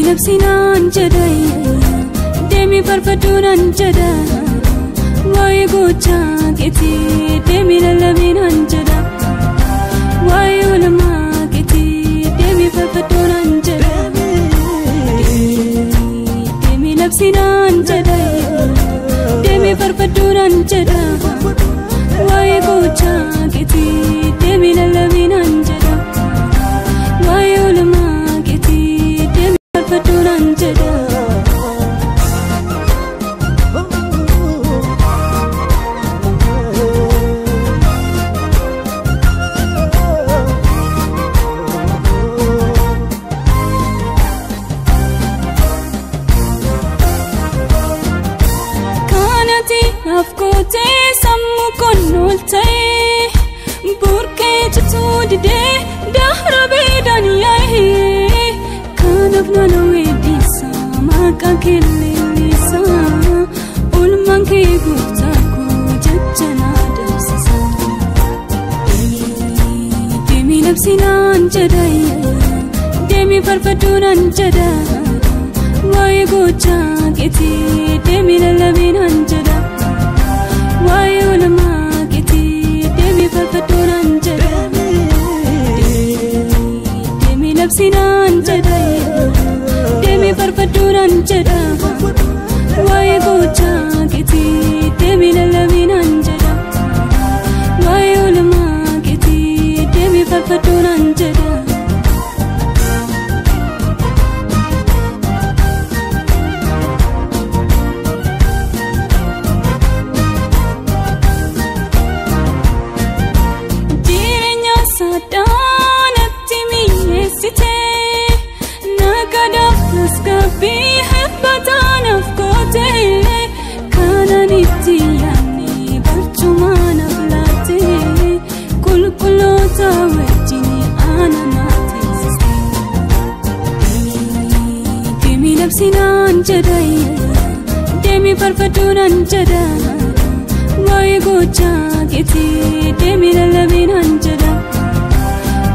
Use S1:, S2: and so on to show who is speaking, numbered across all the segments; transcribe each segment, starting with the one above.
S1: Labsinaan jedha deemi farfaduunaan jedha waa'ee gochaa keetii deemi lallabinaan jedha waa'ee oolmaa keetii deemi farfaduunaan jedha deemi labsinaan jedha deemi farfaduunaan jedha waa'ee gochaa keetii deemi lallabinaan jedha waa'ee oolmaa keetii deemi farfaduunaan jedha. Afkootee sammuu koon ta'ee burqee cituu didee dahra beedaan yaa'ee kanaaf nama weeddisaa maqaa kee leellisaa oolmaan kee gooftaa koo jajjanaa dabsisaa. Deemi labsinaan jedha deemi farfaduunaan jedha waa'ee gochaa keetii deemi lallabinaan jedha. Waa'ee oolmaa keetii deemi farfaduunaan jedha deemi labsinaan jedha deemi farfaduunaan jedha waa'ee gochaa keetii deemi lallabinaan jedha waa'ee oolmaa keetii deemi farfaduunaan jedha. Deemi labsinaan jedha deemi farfaduunaan jedha waa'ee gochaa keetii deemi lallabinaan jedha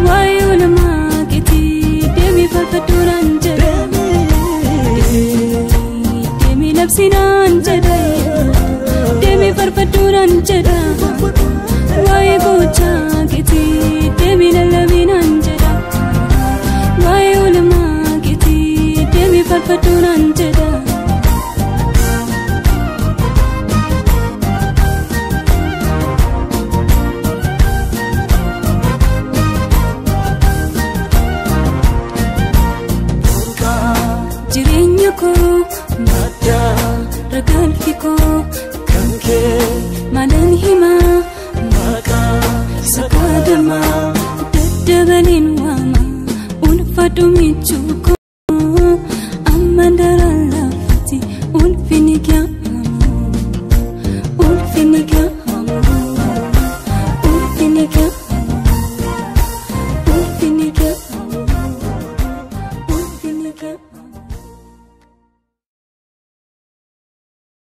S1: waa'ee oolmaa keetii deemi farfaduunaan jedha deemi labsinaan jedha deemi farfaduunaan jedha waa'ee gochaa keetii deemi lallabinaan jedha waa'ee oolmaa keetii deemi farfaduunaan jedha. Jireenya koo
S2: madda
S1: ragalfi koo
S2: kan kee
S1: maalan himaa
S2: maqaa isa kaadamaa
S1: daddabaleen waama ulfaadhu michuu koo amma